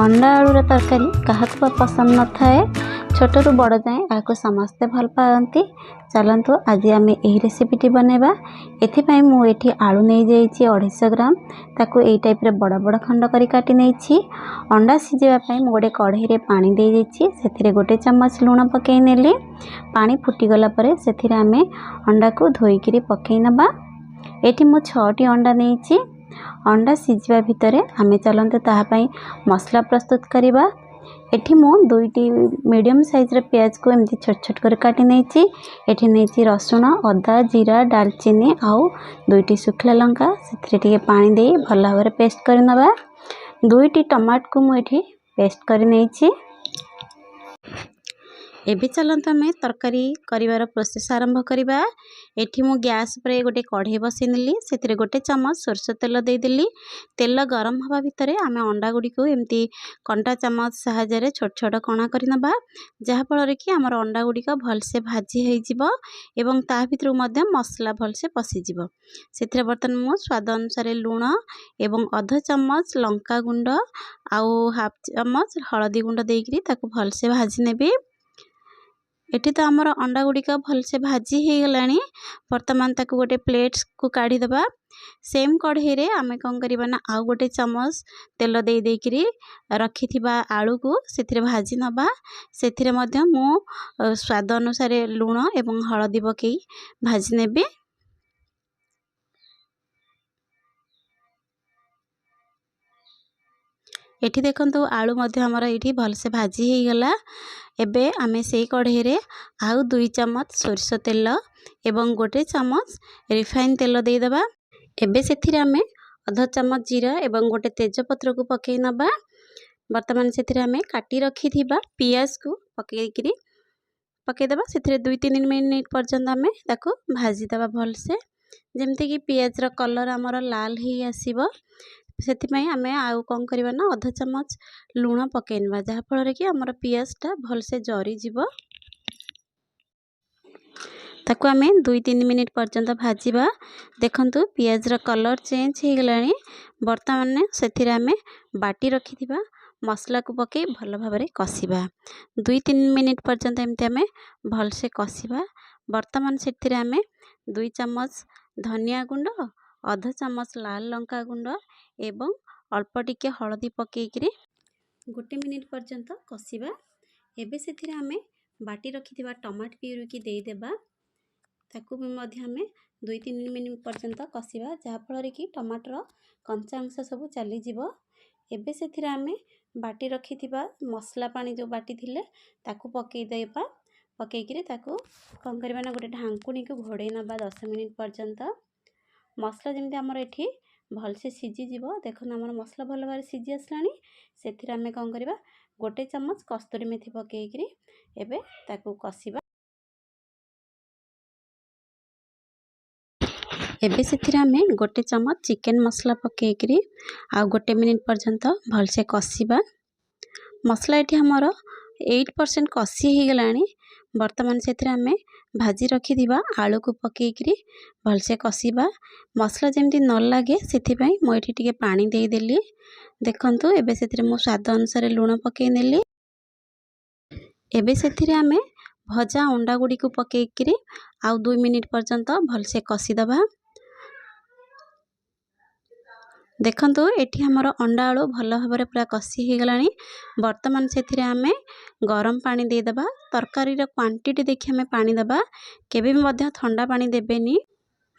ଅଣ୍ଡା ଆଳୁର ତରକାରୀ କାହାକୁ ବା ପସନ୍ଦ ନଥାଏ। ଛୋଟରୁ ବଡ଼ ଯାଏଁ ଏହାକୁ ସମସ୍ତେ ଭଲ ପାଆନ୍ତି। ଚାଲନ୍ତୁ ଆଜି ଆମେ ଏହି ରେସିପିଟି ବନେଇବା। ଏଥିପାଇଁ ମୁଁ ଏଠି ଆଳୁ ନେଇଯାଇଛି 250 ଗ୍ରାମ। ତାକୁ ଏଇ ଟାଇପ୍ର ବଡ଼ ବଡ଼ ଖଣ୍ଡ କରି କାଟି ନେଇଛି। ଅଣ୍ଡା ସିଝାଇବା ପାଇଁ ମୁଁ ଗୋଟେ କଢ଼େଇରେ ପାଣି ଦେଇଦେଇଛି। ସେଥିରେ 1 ଚାମଚ ଲୁଣ ପକାଇ ନେଲି। ପାଣି ଫୁଟିଗଲା ପରେ ସେଥିରେ ଆମେ ଅଣ୍ଡାକୁ ଧୋଇକିରି ପକାଇ ନେବା। ଏଠି ମୁଁ 6ଟି ଅଣ୍ଡା ନେଇଛି। ଅଣ୍ଡା ସିଝିବା ଭିତରେ ଆମେ ଚାଲନ୍ତୁ ତାହା ପାଇଁ ମସଲା ପ୍ରସ୍ତୁତ କରିବା। ଏଠି ମୁଁ 2ଟି ମିଡ଼ିୟମ୍ ସାଇଜ୍ର ପିଆଜକୁ ଏମିତି ଛୋଟ ଛୋଟ କରି କାଟି ନେଇଛି। ଏଠି ନେଇଛି ରସୁଣ, ଅଦା, ଜିରା, ଡାଲଚିନି ଆଉ 2ଟି ଶୁଖିଲା ଲଙ୍କା। ସେଥିରେ ଟିକେ ପାଣି ଦେଇ ଭଲ ଭାବରେ ପେଷ୍ଟ କରିନେବା। 2ଟି ଟମାଟୋକୁ ମୁଁ ଏଠି ପେଷ୍ଟ କରି ନେଇଛି। ଏବେ ଚାଲନ୍ତୁ ଆମେ ତରକାରୀ କରିବାର ପ୍ରୋସେସ୍ ଆରମ୍ଭ କରିବା। ଏଠି ମୁଁ ଗ୍ୟାସ୍ ଉପରେ ଗୋଟେ କଢ଼େଇ ବସାଇ ନେଲି। ସେଥିରେ 1 ଚାମଚ ସୋରିଷ ତେଲ ଦେଇଦେଲି। ତେଲ ଗରମ ହେବା ଭିତରେ ଆମେ ଅଣ୍ଡା ଗୁଡ଼ିକୁ ଏମିତି କଣ୍ଟା ଚାମଚ ସାହାଯ୍ୟରେ ଛୋଟ ଛୋଟ କଣା କରିନେବା, ଯାହାଫଳରେ କି ଆମର ଅଣ୍ଡା ଗୁଡ଼ିକ ଭଲସେ ଭାଜି ହେଇଯିବ ଏବଂ ତା ଭିତରକୁ ମଧ୍ୟ ମସଲା ଭଲସେ ପଶିଯିବ। ସେଥିରେ ବର୍ତ୍ତମାନ ମୁଁ ସ୍ୱାଦ ଅନୁସାରେ ଲୁଣ ଏବଂ ଅଧ ଚାମଚ ଲଙ୍କା ଗୁଣ୍ଡ ଆଉ ହାଫ୍ ଚାମଚ ହଳଦୀ ଗୁଣ୍ଡ ଦେଇକରି ତାକୁ ଭଲସେ ଭାଜି ନେବି। ଏଠି ତ ଆମର ଅଣ୍ଡା ଗୁଡ଼ିକ ଭଲସେ ଭାଜି ହେଇଗଲାଣି। ବର୍ତ୍ତମାନ ତାକୁ ଗୋଟେ ପ୍ଲେଟ୍କୁ କାଢ଼ିଦେବା। ସେମ୍ କଢ଼େଇରେ ଆମେ କ'ଣ କରିବା ନା ଆଉ 1 ଚାମଚ ତେଲ ଦେଇ ଦେଇକରି ରଖିଥିବା ଆଳୁକୁ ସେଥିରେ ଭାଜି ନେବା। ସେଥିରେ ମଧ୍ୟ ମୁଁ ସ୍ୱାଦ ଅନୁସାରେ ଲୁଣ ଏବଂ ହଳଦୀ ପକାଇ ଭାଜି ନେବି। ଏଠି ଦେଖନ୍ତୁ ଆଳୁ ମଧ୍ୟ ଆମର ଏଇଠି ଭଲସେ ଭାଜି ହେଇଗଲା। ଏବେ ଆମେ ସେଇ କଢ଼େଇରେ ଆଉ 2 ଚାମଚ ସୋରିଷ ତେଲ ଏବଂ 1 ଚାମଚ ରିଫାଇନ୍ ତେଲ ଦେଇଦେବା। ଏବେ ସେଥିରେ ଆମେ ଅଧ ଚାମଚ ଜିରା ଏବଂ ଗୋଟେ ତେଜପତ୍ରକୁ ପକାଇ ନେବା। ବର୍ତ୍ତମାନ ସେଥିରେ ଆମେ କାଟି ରଖିଥିବା ପିଆଜକୁ ପକାଇକିରି ପକାଇଦେବା। ସେଥିରେ 2-3 ମିନିଟ୍ ପର୍ଯ୍ୟନ୍ତ ଆମେ ତାକୁ ଭାଜିଦେବା ଭଲସେ, ଯେମିତିକି ପିଆଜର କଲର୍ ଆମର ଲାଲ ହେଇ ଆସିବ। ସେଥିପାଇଁ ଆମେ ଆଉ କ'ଣ କରିବା ନା ଅଧ ଚାମଚ ଲୁଣ ପକାଇ ନେବା, ଯାହାଫଳରେ କି ଆମର ପିଆଜଟା ଭଲସେ ଜରିଯିବ। ତାକୁ ଆମେ 2-3 ମିନିଟ୍ ପର୍ଯ୍ୟନ୍ତ ଭାଜିବା। ଦେଖନ୍ତୁ ପିଆଜର କଲର୍ ଚେଞ୍ଜ ହେଇଗଲାଣି। ବର୍ତ୍ତମାନ ସେଥିରେ ଆମେ ବାଟି ରଖିଥିବା ମସଲାକୁ ପକାଇ ଭଲ ଭାବରେ କଷିବା। 2-3 ମିନିଟ୍ ପର୍ଯ୍ୟନ୍ତ ଏମିତି ଆମେ ଭଲସେ କଷିବା। ବର୍ତ୍ତମାନ ସେଥିରେ ଆମେ 2 ଚାମଚ ଧନିଆ ଗୁଣ୍ଡ, ଅଧ ଚାମଚ ଲାଲ ଲଙ୍କା ଗୁଣ୍ଡ ଏବଂ ଅଳ୍ପ ଟିକେ ହଳଦୀ ପକାଇକିରି 1 ମିନିଟ୍ ପର୍ଯ୍ୟନ୍ତ କଷିବା। ଏବେ ସେଥିରେ ଆମେ ବାଟି ରଖିଥିବା ଟମାଟୋ ପିଉରିକି ଦେଇଦେବା। ତାକୁ ବି ମଧ୍ୟ ଆମେ 2-3 ମିନିଟ୍ ପର୍ଯ୍ୟନ୍ତ କଷିବା, ଯାହାଫଳରେ କି ଟମାଟୋର କଞ୍ଚା ଅଂଶ ସବୁ ଚାଲିଯିବ। ଏବେ ସେଥିରେ ଆମେ ବାଟି ରଖିଥିବା ମସଲା ପାଣି ଯେଉଁ ବାଟିଥିଲେ ତାକୁ ପକାଇ ଦେବା। ପକାଇକିରି ତାକୁ କ'ଣ କରିବା ନା ଗୋଟେ ଢାଙ୍କୁଣୀକୁ ଘୋଡ଼େଇ ନେବା 10 ମିନିଟ୍ ପର୍ଯ୍ୟନ୍ତ। ମସଲା ଯେମିତି ଆମର ଏଠି ଭଲସେ ସିଝିଯିବ। ଦେଖନ୍ତୁ ଆମର ମସଲା ଭଲ ଭାବରେ ସିଝି ଆସିଲାଣି। ସେଥିରେ ଆମେ କ'ଣ କରିବା, 1 ଚାମଚ କସ୍ତୁରୀ ମେଥି ପକାଇକିରି ଏବେ ତାକୁ କଷିବା। ଏବେ ସେଥିରେ ଆମେ 1 ଚାମଚ ଚିକେନ୍ ମସଲା ପକାଇକିରି ଆଉ 1 ମିନିଟ୍ ପର୍ଯ୍ୟନ୍ତ ଭଲସେ କଷିବା। ମସଲା ଏଠି ଆମର 8% କଷି ହେଇଗଲାଣି। ବର୍ତ୍ତମାନ ସେଥିରେ ଆମେ ଭାଜି ରଖିଥିବା ଆଳୁକୁ ପକାଇକିରି ଭଲସେ କଷିବା। ମସଲା ଯେମିତି ନ ଲାଗେ ସେଥିପାଇଁ ମୁଁ ଏଠି ଟିକେ ପାଣି ଦେଇଦେଲି। ଦେଖନ୍ତୁ ଏବେ ସେଥିରେ ମୁଁ ସ୍ୱାଦ ଅନୁସାରେ ଲୁଣ ପକାଇ ନେଲି। ଏବେ ସେଥିରେ ଆମେ ଭଜା ଅଣ୍ଡା ଗୁଡ଼ିକୁ ପକାଇକିରି ଆଉ 2 ମିନିଟ୍ ପର୍ଯ୍ୟନ୍ତ ଭଲସେ କଷିଦେବା। ଦେଖନ୍ତୁ ଏଠି ଆମର ଅଣ୍ଡା ଆଳୁ ଭଲ ଭାବରେ ପୁରା କଷି ହେଇଗଲାଣି। ବର୍ତ୍ତମାନ ସେଥିରେ ଆମେ ଗରମ ପାଣି ଦେଇଦେବା। ତରକାରୀର କ୍ୱାଣ୍ଟିଟି ଦେଖି ଆମେ ପାଣି ଦେବା, କେବେ ବି ମଧ୍ୟ ଥଣ୍ଡା ପାଣି ଦେବେନି।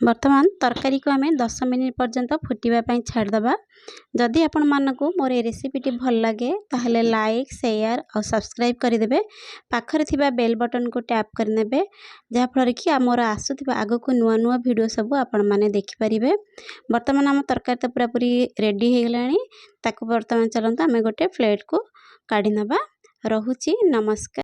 ବର୍ତ୍ତମାନ ତରକାରୀକୁ ଆମେ 10 ମିନିଟ୍ ପର୍ଯ୍ୟନ୍ତ ଫୁଟିବା ପାଇଁ ଛାଡ଼ିଦେବା। ଯଦି ଆପଣମାନଙ୍କୁ ମୋର ଏ ରେସିପିଟି ଭଲ ଲାଗେ ତାହେଲେ ଲାଇକ୍, ସେୟାର ଆଉ ସବସ୍କ୍ରାଇବ୍ କରିଦେବେ। ପାଖରେ ଥିବା ବେଲ୍ ବଟନ୍କୁ ଟ୍ୟାପ୍ କରିନେବେ, ଯାହାଫଳରେ କି ଆମର ଆସୁଥିବା ଆଗକୁ ନୂଆ ନୂଆ ଭିଡ଼ିଓ ସବୁ ଆପଣମାନେ ଦେଖିପାରିବେ। ବର୍ତ୍ତମାନ ଆମ ତରକାରୀ ତ ପୁରାପୁରି ରେଡ଼ି ହେଇଗଲାଣି। ତାକୁ ବର୍ତ୍ତମାନ ଚାଲନ୍ତୁ ଆମେ ଗୋଟେ ପ୍ଲେଟ୍କୁ କାଢ଼ି ନେବା। ରହୁଛି, ନମସ୍କାର।